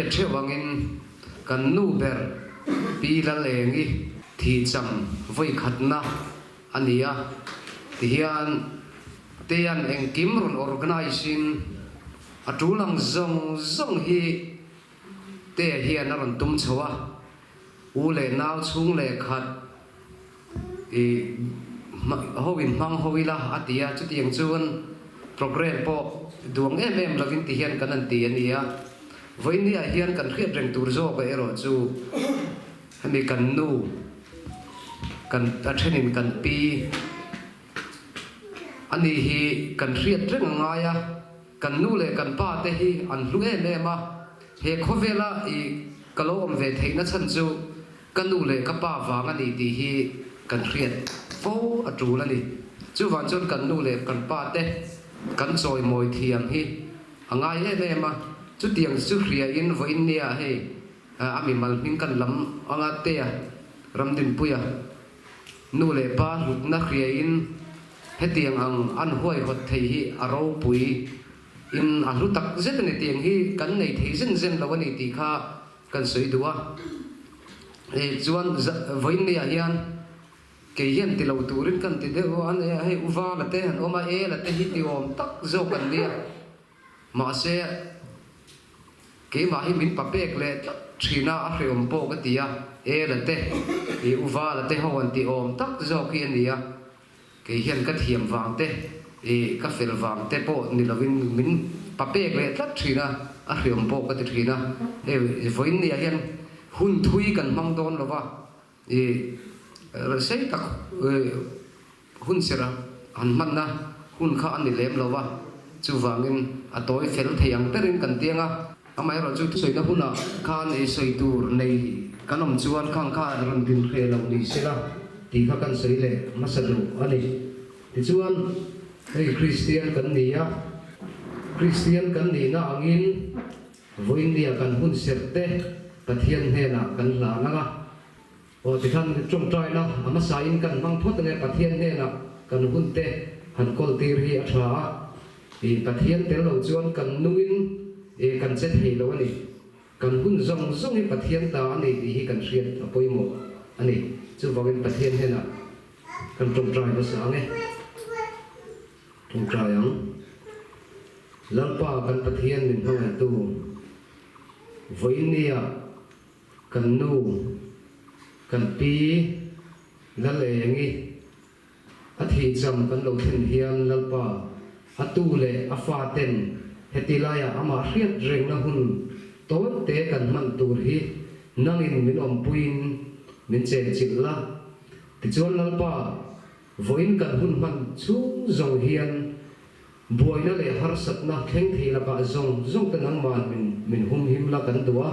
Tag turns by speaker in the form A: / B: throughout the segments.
A: hriat theuh angin kan nu ber Pi Lalengi thihcham vawikhatna a ni a, tihian Tea'n engkim rawn organise in a tul ang zawng zawng hi Tea hian a rawn tum chho a, u leh nau chhung leh khat i ho in hmang ho ila a ti a, chutiang chuan programme pawh duang em em lovin ti hian kan han ti a ni a, vawinia hian kan hriat reng tur zawk a erawh chu hemi kan nu kan a thenin kan pi a ni hi kan hriat reng a ngai a, kan nu leh kan pa te hi an hlu em em a, he khawvela i ka lo awm ve theihna chhan chu Ka nu leh ka pa vang a ni tih hi kan hriat fo a tul a ni. Chuvang chuan kan nu leh kan pa te kan chawimawi thiam hi a ngai em em a. Chutiang chu hriain vawiin nia hei a mimal hming kan lam anga tea Ramdinpuia nu leh pa hlutna hriain hetiang ang an huaihawt thei hi a ropui in a hlu tak zet a ni. Tiang hi kan nei thei zen zen lo a ni tih kha Kan sawi duh a, e chuan vawiin ni ah hian kei hian ti lo turin kan ti deuh a, a hei uva la te han awm a, e la te hi ti awm tak zawk an nia, mahse keimah hi min pa pek leh tlat thin a, a hrehawm pawh ka ti a, e la te i uva la te ho an ti awm tak zawk hi a ni a. Kei hian ka thiam vang te, i ka fel vang te pawh ni lovin min pa pek leh tlat thin a, a hriam pawh ka ti thin a. Hei vawiin nia hian hun thui kan hmang dawn lova, i sei tak hun serh han hmanna hun kha a ni lem lova, chuvangin a tawi fel thei ang berin kan tiang a. Amaherawhchu thusawina hunah khan ei sawi tur nei kan awm chuan khang kha rawn din hreh lo ni sela tih kha kan sawi leh hmasa duh a ni. Tichuan, hei Kristian kan ni a, Kristian kan nihna angin vawiinnia kan hun serh te Pathian hnenah kan hlan ang a, Aw tikhan tawngtaina a hmasain kan hmang phawt ange Pathian hnenah kan hun te han kawl tir hi a tha a, i Pathian tel lo chuan kan nungin i kan che thei lo a ni. Kan hun zawng zawng hi Pathian ta a ni tih hi kan hriat a pawimawh a ni. Chuvangin Pathian hnenah kan tawngtai hmasa ange. Tawngtai ang. Lalpa kan Pathian min hmangaihtu vawiinnia Kan nu, kan pi Laleangi a thihcham kan lo thlen hian Lalpa a tu leh a fa ten heti laiah amah hriat rengna hun tawn te kan hman tur hi nangin min awmpuiin min chenchilh la. Tichuan Lalpa vawiin kan hun hman chhung zawng hian Buaina leh harsatna thleng thei lakah zawng zawng te nangman min min humhim la kan duh a,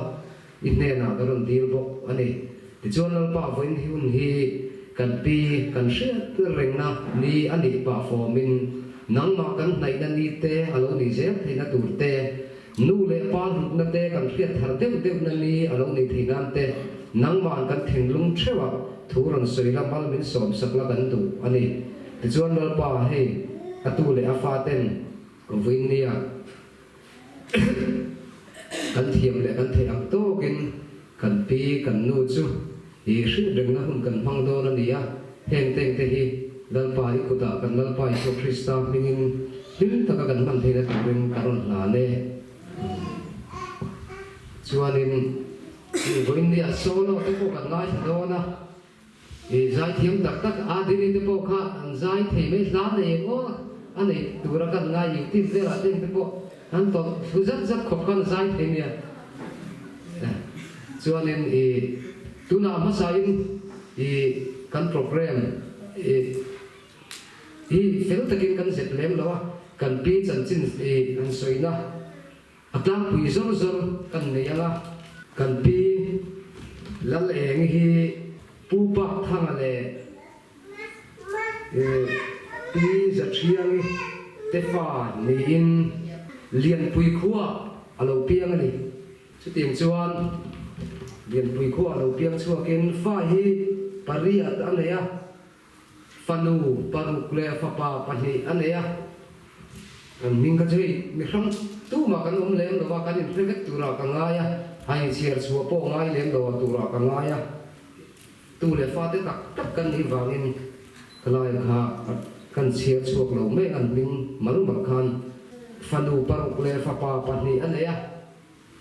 A: i hnenah ka rawn dil bawk a ni. Tichuan Lalpa vawiin hi hun hi kan pi kan hriat rengna ni a nih pah fawmin nangmah kan hnaihna ni te a lo nih zel theihna tur te, nu leh pa hlutna te kan hriat thar deuh deuhna ni a lo nih theih nan te nangman kan thinlung theuhah thu rawn sawi la mal min sawmsak la kan duh a ni. Tichuan Lalpa hei a tu leh a fa ten vawiin nia kan thiam leh kan theih ang tawkin kan pi kan nu chu i hriat rengna hun kan hmang dawn a ni a, heng teng te hi Lalpa i kutah kan Lalpa Isua Krista hmingin hlim taka kan hman theihna turin ka rawn hlan e. Chuanin vawiin nia solo te pawh kan ngaithla dawn a. I zai thiam tak tak a, Dini te pawh kha an zai thei mai hla nei eng aw a nei tura kan ngai YouTube velah te eng te pawh an tawlh thlu zat zat khawp khan zai thei nia. Chuanin i tunah hmasain i kan program i hi fel takin kan zep lem lo a, kan pi chanchin i an sawina A tlangpui zawr zawr kan nei ang a. Kan pi Lal Eng hi Pu Pak Thanga leh Pi Zaṭhiangi te fa niin Lianpui khuaah a lo piang a ni. Chutiang chuan Lianpui khuaah a lo piang chhuakin fa hi pariat a nei a. Fanu paruk leh fapa pahnih a nei a, kan hming kha chu hei mi hrang tumah kan awm lem lo va, kan inhre vek turah ka ngai a. A inchhiar chhuah pawh ngai lem lo a turah ka ngai a, tu leh fate tak tak kan nih vangin ka lai kha kan chhiar chhuak lo mai an hming mal mal khan fanu paruk leh fapa pahnih a nei a,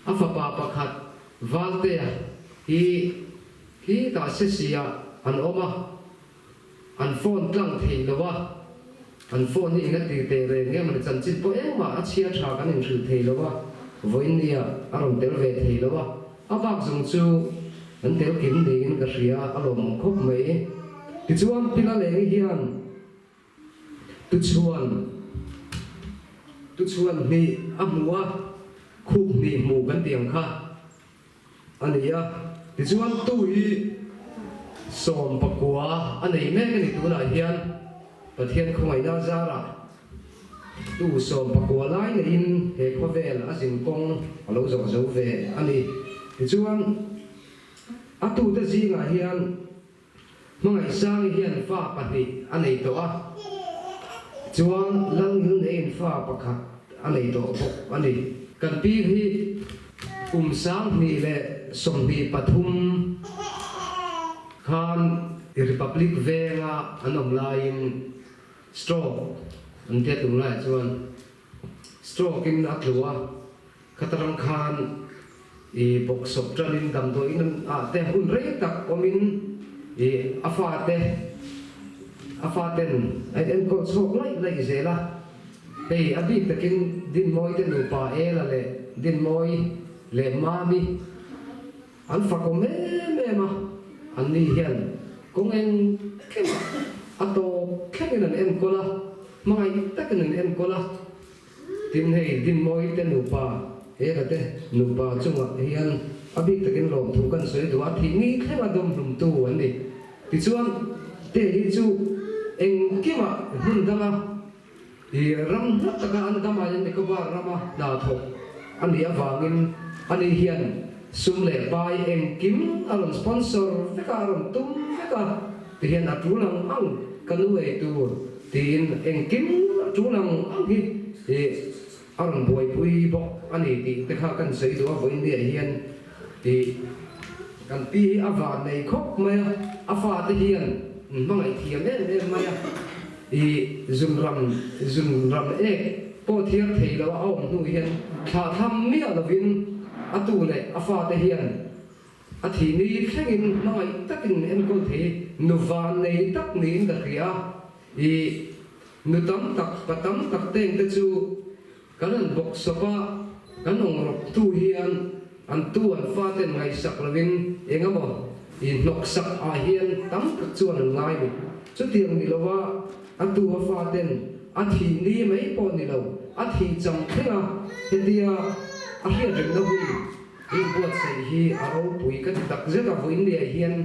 A: a fapa pakhat Valtea hi khitah Sesi-ah an awm a. An phone tlang thei lo a, an phone hi eng a ti teh reng nge mawni chanchin pawh engmah a chhia tha kan inhrilh thei lo a, vawiinnia a rawn tel ve thei lo a, a bak zawng chu an tel kim niin ka hria a lawmawm khawp mai. Tichuan Pila Lengi hian tuchhuan tuchhuan hnih a hmu a, khup hnih hmu kan tih ang kha. A ni a, tichuan tu hi 19 a nei mek a ni tunah hian Pathian khawngaihna zarah tu 19 lai neiin he khawvel a zin kawng a lo zawh zo ve a ni. Tichuan a tute zingah hian Hmangaihsangi hian fa pahnih a nei tawh a, chuan Lalngilneiin fa pakhat a nei tawh bawk a ni. Kan pi hi kum 2023 khan Republic venga an awm laiin stroke an tia tunlaiah chuan stroke in a tlu a, Khatarang khan i bawksawp tanin damdawiin ah te hun rei tak awmin i a fate a faten a enkawl chhuak laih laih zel a. Hei a bik takin Dinmawi te nupa Ela leh Dinmawi leh Mami an fakawm em em a, anni hian kawng engkimah a tawp thlengin an enkawl a, hmangaih takin an enkawl a. Tin, hei Dinmawi te nupa, Hela te nupa chungah hian a bik takin lawmthu kan sawi duh a, thih ni thlenga dawmhlumtu an ni. Tichuan, te hi chu engkimah hmun danga i ram hla taka an dam aiin Nicobar rama hna thawk a nih avangin ani hian sum leh pai engkim a rawn sponsor vek a, a rawn tum vek a, tihian a tul ang ang ka nu ei tur Tiin engkim a tul ang ang hi ih a rawn buaipui bawk a ni tih te kha kan sawi duh a, vawiinniah hian ih kan pi hi a van nei khawp mai a, a fate hian an hmangaih thiam em em mai a, ih zunram zunram ek pawh thiar thei lo a awm hnu hian thlah tham miah lovin a tu leh a fate hian a thih ni thlengin hmangaih takin enkawl thei nu van nei tak niin ka hria a. I nu tam tak, pa tam tak teng te chu kan han bawk sawp a, kan awng rawk tu hian an tu an fa ten ngaihsak lovin eng emaw i hnawksak ah hian tam tak chuan an ngai ni. Chutiang ni lova a tu a fa ten a thih ni mai pawh ni lo, a thih cham thleng a hetia a hriat rengna hun inbuatsaih hi a ropui ka ti tak zet a, vawiinniah hian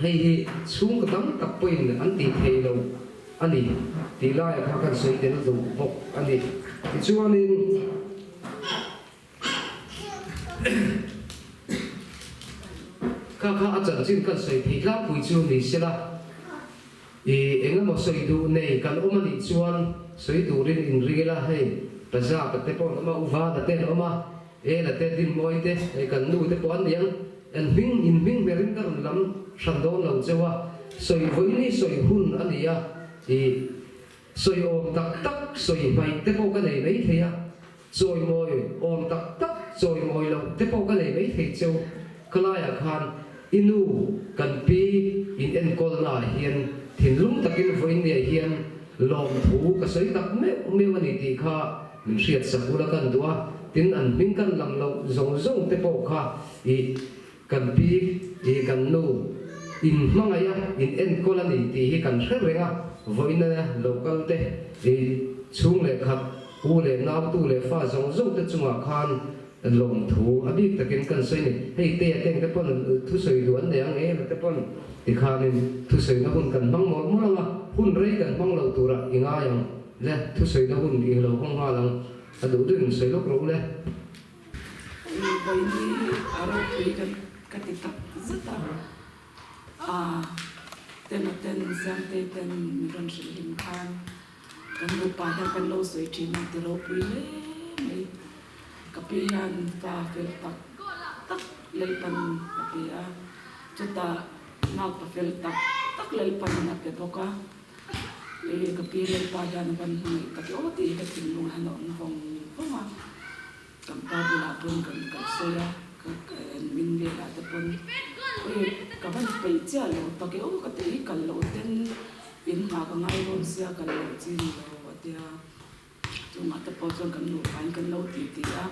A: Hei hi chhungkaw tam tak pawhin an tih thei lo a ni tih laiah kha kan sawi tel duh bawk a ni. Tichuanin kha kha a chanchin kan sawi thei tlangpui chu ni sela, i eng emaw sawi duh nei kan awm a nih chuan sawi turin inring ila, hei Pazaka te pawh an awm a, Uvana te an awm a, E la te Dinmawi te, hei kan nu te pawh an ni ang, en hming in hming hmerin ka rawn lam hran dawn lo cheu a, sawi vawiin hi sawi hun a ni a, i sawi awm tak tak sawi hmaih te pawh ka nei mai thei a, chawimawi awm tak tak chawimawi loh te pawh ka nei mai thei cheu, ka laiah khan i nu kan pi in enkawlna ah hian thinlung takin vawiin niah hian lawmthu ka sawi tak meuh meuh a ni tih kha Min hriat sak ula kan duh a, tin an hming kan lam loh zawng zawng te pawh kha i kan pi i kan nu in hmangaih a, in enkawl a ni tih hi kan hre reng a, vawiina local te i chhung leh khat, u leh nau tu leh fa zawng zawng te chungah khan lawmthu a bik takin kan sawi ni. Hei te a teng te pawn thusawi duh an nei ang em a te pawn tikhanin thusawina hun kan hmang mawlh mawlh ang a, hun rei kan hmang lo turah i ngai ang. Le, thusawina hun i lo hawng nghal ang, a duh duhin sawi lawk rawh u le.
B: Vawiin hi a ropui ka ka ti tak zet a, a ten a ten Siamtei ten min rawn hrilh hlim khan kan nupa hian kan lo sawi thin a ti ropui hle mai. Ka pi hian fa fel tak tak. Lalpan a pe a, chutah naupa fel tak tak Lalpanin a pe bawk a, e ka pi Lalpa hian a van hmangaih tak e aw tih hi ka thinlung hian a awm vawng vawng a, kan pa bulah pawn kan kal sawi a, ka en min velah te pawn e ka van peih chiah lo tak e aw ka tih hi kal loh ten in hna ka ngai dawn sia kal loh chi ni lo a tia. Chungah te pawh chuan kan nupain kan lo ti ti a,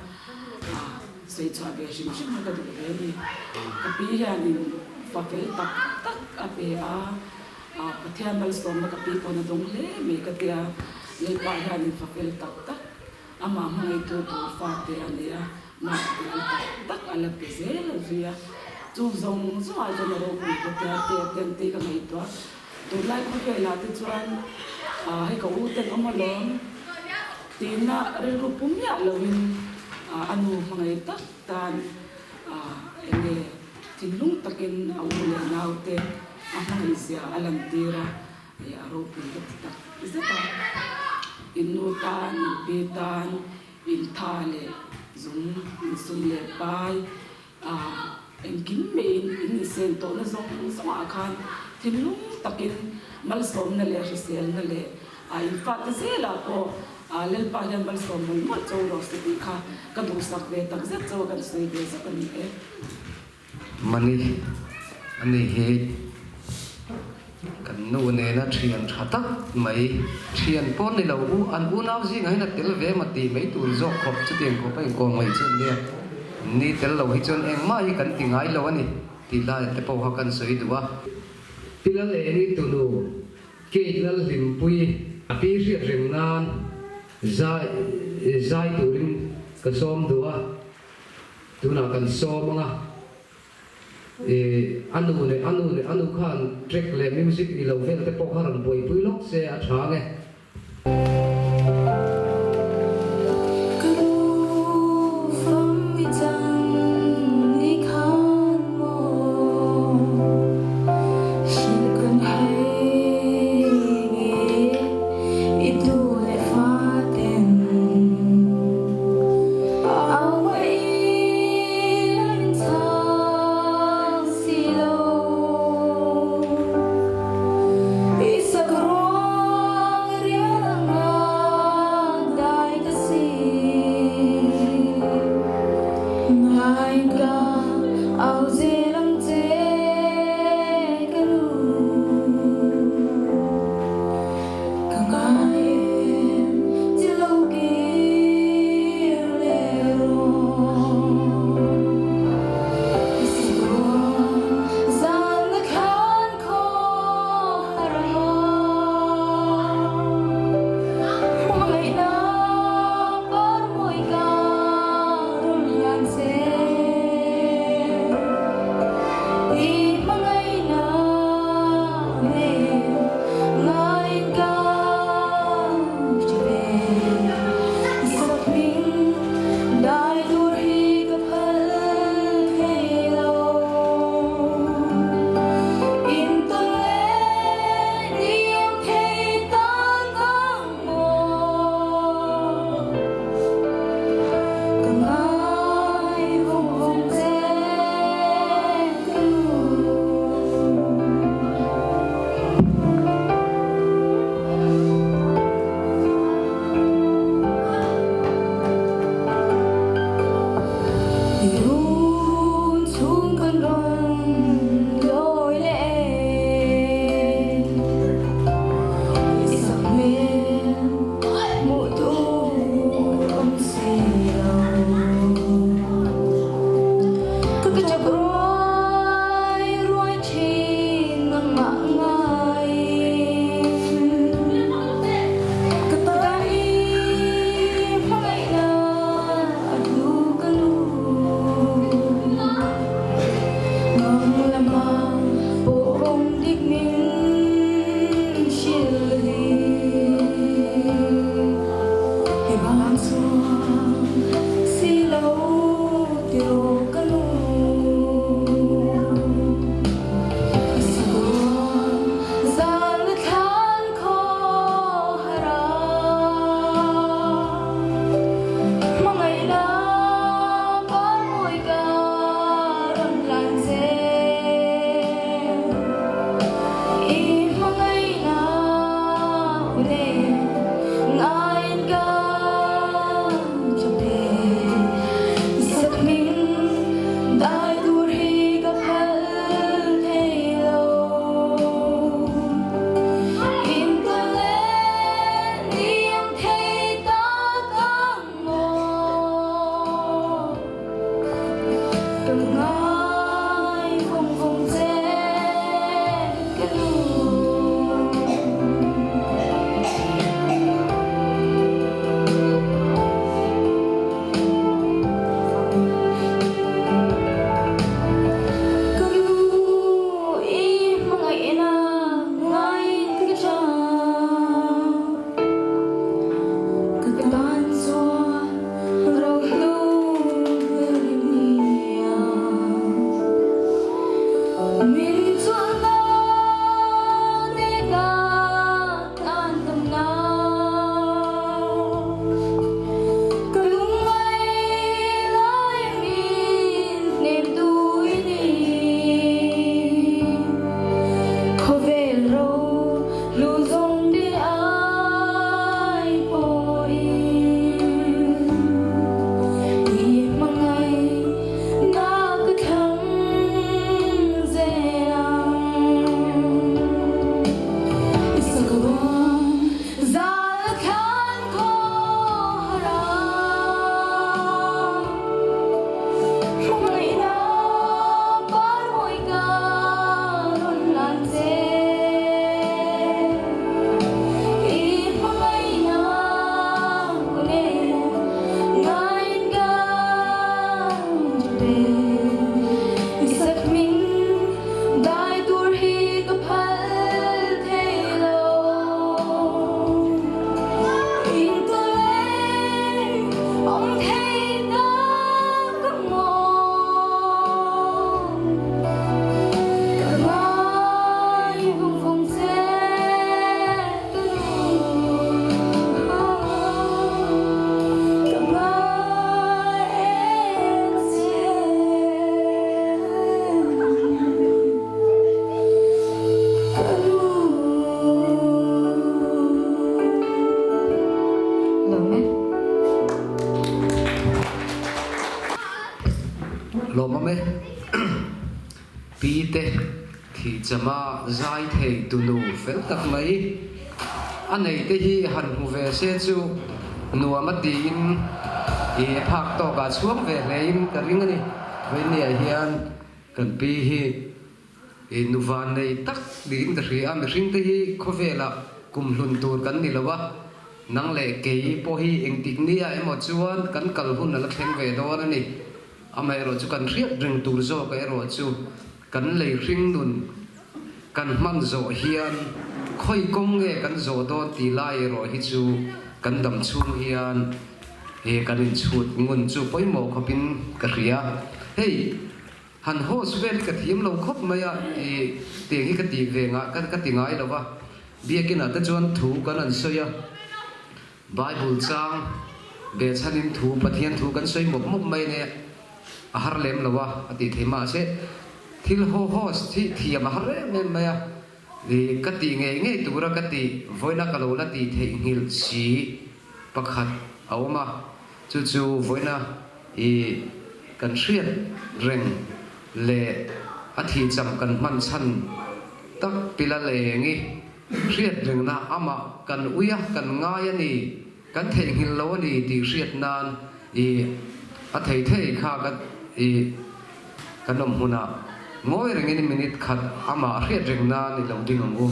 B: sawi chhuah ve hrim hrim hi ka duh ve a ni. Ka pi hianin fa fel tak tak a pe a, Pathian malsawmna ka pi pawn a dawng hle mai ka tia, Lalpa hianin fa fel tak tak amah hmangaitu tur fate a nei a, mah fel tak tak a la pe zel a zui a, chu zawng zawngah chuan a ropui ka tia, te a ten tih ka ngaihtuah. Tunlai khawvelah te chuan hei ka u ten awm alawm tihna rilru pu miah loin a nu hmangaih tak tan eng nge thinlung takin a u leh naute a hmangaih zia a lantir a, hei a ropui ka ti tak zet a. In nu tan, in pi tan, in tha leh zung, in sum leh pai A engkim meiin in insen tawhna zawng zawngah khan thinlung takin malsawmna leh hriselna leh a infate zelah pawh Lalpa hian malsawm mawlh mawlh cho rawh se tih kha ka duhsak ve tak zet cho a kan sawi ve zet a ni e.
A: Mani a ni hi kan nu nena thian tha tak mai, thian pawh ni lo u, an unau zingah hian a tel ve emaw tih mai tur zawk khawp chutiang khawp a inkawm ngaih chu an nia. Ni tel lo hi chuan engmah hi kan ti ngai lo a ni tih lai te pawh kha kan sawi duh a. Pi Lal Eng i tunu Kate Lal Hlimpui a pi hriat reng nan zai zai turin ka sawm duh a, tunah kan sawm ang a. I a nu leh a nu leh a nu khan track leh music i lo vel te pawh kha rawn buaipui lawk se a tha nge.
C: Ka nu fam i chan ni khan maw hrilh kan hei nge i tu le fa ten au mah Min chawlhnak nih ka tan damnak. Ka lungngai lai min hnemtu i ni. Khawvel ro lu zong te ai pawhin i hmangaih na ka thlang zel ang. I sakawm zal khan khaw haram. Hmangaihnak parmawi ka rawn hlan che. I hmangaihnak nen ngaiin kan pe. I sakhming dai tur hi ka phal thei lo. In tawleng awm thei tak ka maw. Ka ngai vung vung che ka nu. Ka ngai em che. Ka nu. Lawm e.
A: Lawmawm e. Pi te thih chama zai thei tunu fel tak mai a nei te hi han hmu ve se chu nuam a tiin i phak tawkah chhuak ve hlein ka ring a ni. Vawinia hian kan pi hi I nu van nei tak niin ka hria a, mihring te hi khawvelah kum hlun tur kan ni lo a, nang leh kei pawh hi engtik nia emaw chuan kan kal hun a la thleng ve dawn a ni. Amaherawh chu kan hriat reng tur zawk erawh chu kan lei hring nun kan hman zawh hian khawi kawng nge kan zawh dawn tih lai erawh hi chu kan dam chhung hian kan inchhut ngun chu pawimawh khawpin ka hria. Hei. Han host vel hi ka thiam lo khawp mai a, i tiang hi ka ti ve nga ka ti ngai lo va, Biakin ah te chuan thu kan an sawi a, Bible chang ve chhanin thu Pathian thu kan sawi mawp mawp mai ania, a har lem lo a a tih thei mahse thil ho host hi thiam a har em em mai a, i ka tih ngei ngei tura ka tih vawiina ka lo la tih theihnghilh si pakhat a awm a, chu chu vawiina I kan hriat reng leh a thihcham kan hman chhan tak pila leng i hriat rengna amah kan ui a, kan ngai a ni, kan theihnghilh lo a ni tih hriat nan i a thei thei kha ka i kan awm hmunah ngawi rengin minute khat amah hriat reng nan i lo ding ang u.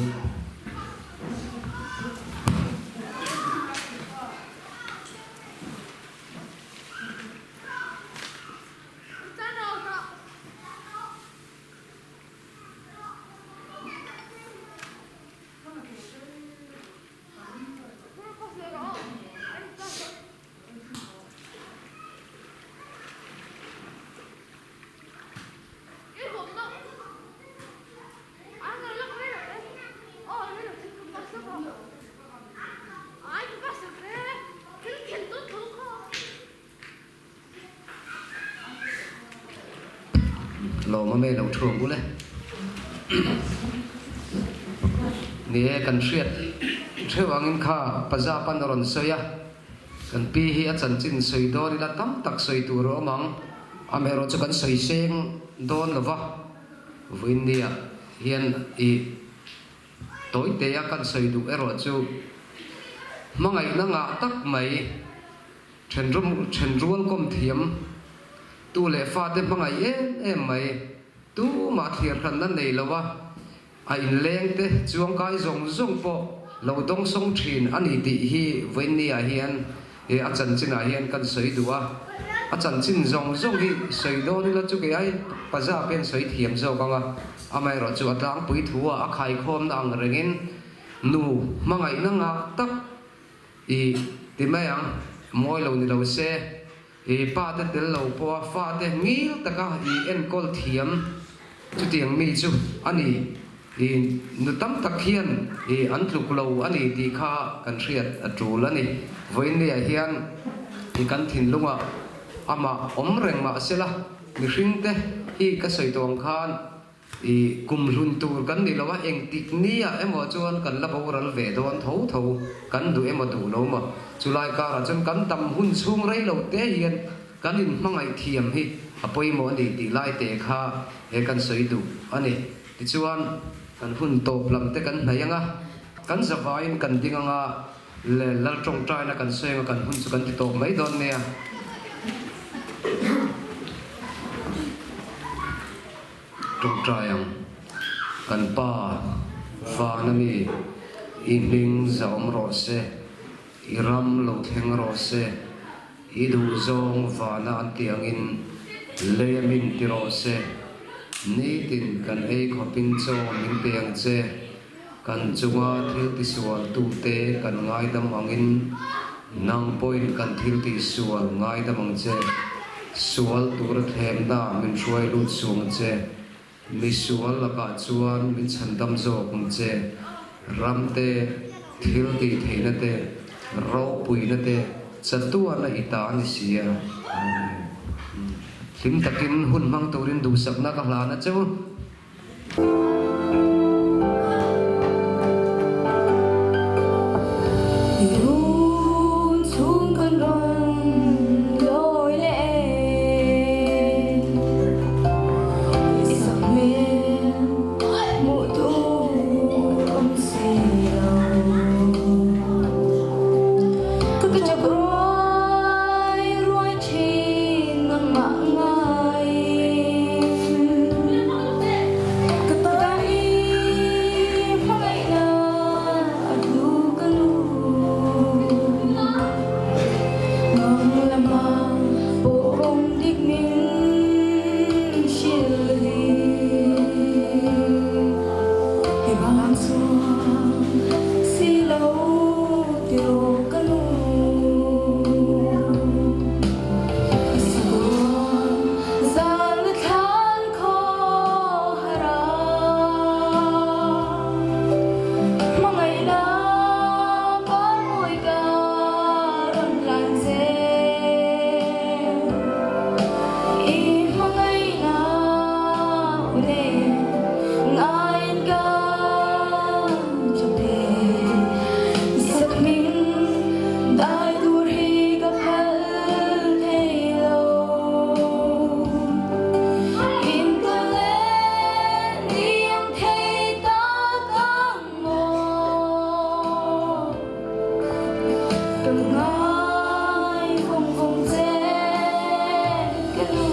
A: Lawm a lo thu ang u le. Ni e, kan hriat theuh angin kha Paza pan a rawn sawi a, kan pi hi a chanchin sawi dawn ila tam tak sawi tur a awm ang, amaherawh chu kan sawi seng dawn lo va, Vawiinnia hian i Tawitea kan sawi duh erawh chu hmangaihna ngah tak mai, thenrual kawm thiam, tu leh fate hmangaih em em mai, tumah thliarhranna nei lo a, a inleng te chuangkai zawng zawng pawh lo dawngsawng thin a ni tih hi Vawiinnia hian He a chanchinah hian kan sawi duh a, a chanchin zawng zawng hi sawi dawn ila chu kei ai Paza hian sawi thiam zawk ang a, amaherawh chu a tlangpui thu a a khaikhawmna ang rengin nu hmangaihna ngah tak i ti mai ang, mawi lo ni lo se, i pa te tel lo pawha fa te ngil taka i enkawl thiam. Chutiang mi chu a ni. I nu tam tak hian i an tluk lo a ni tih kha kan hriat a tul a ni. Vawiinniah hian i kan thinlungah amah awm reng mah sela, mihringte hi ka sawi tawh ang khan i kum hlun tur kan ni lo a, engtik niah emaw chuan kan la boral ve dawn tho tho, kan duh emaw duh lo maw. Chulai karah chuan kan dam hun chhung rei lo te hian Kan inhmangaih thiam hi a pawimawh a ni tih lai te kha he kan sawi duh a ni. Tichuan, kan hun tawp lam te kan hnaih ang a, kan zavaiin kan ding ang a, le lal tawngtaina kan sawi ang a, kan hun chu kan ti tawp mai dawn nia. Tawngtai ang, kan Pa, Vana mi, i hming zahawm rawh se, i ram lo thleng rawh se, I duhzawng vana an tih angin lei a min ti rawh se. Nitin kan ei khawpin chaw min pe ang che. Kan chunga thil tisual tute kan ngaidam angin nang pawhin kan thil tihsual ngaidam ang che. Sual tura thlemna min hruai lut suang che. Misual lakah chuan min chhandam zawk ang che, ram te, thil tih theihna te, ropuina te, chatuana i ta a ni si a. Amen. Hlim takin hun hmang turin duhsakna ka hlan a che u.
C: I rum chhung kan rawn lawi leh e. I sak hmel hmuh tur awm si lo. Ka chak ruai ruai thin nangmah ngaiin. Ka tan i hmangaihna a hlu ka nu. Ngang lama pawh awm dik min hrilh hi. I vang chuan si lo tiraw ka nu. I sakuang zan na thlan khaw hara. Hmangaihna parmawi ka rawn hlan che. I hmangaihna une ngaiin ka chawp e. Sak hming dai tur hi ka phal thei lo. In tawn leh ni ang thei tak ang maw? Ka ngai vawng vawng che ka nu.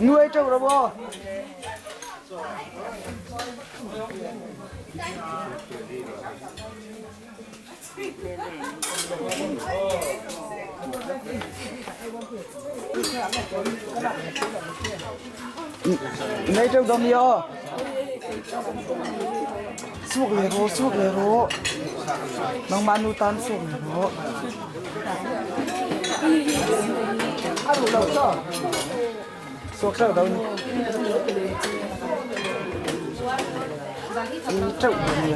D: Nuai ṭeuh rawh aw. Nei ṭeuh dawm i aw. Suak le rawh, suak le rawh. Nangmah nu tan suak le rawh. A duh lo chaw. Suak ṭeuh do ni. Ṭeuh do ni.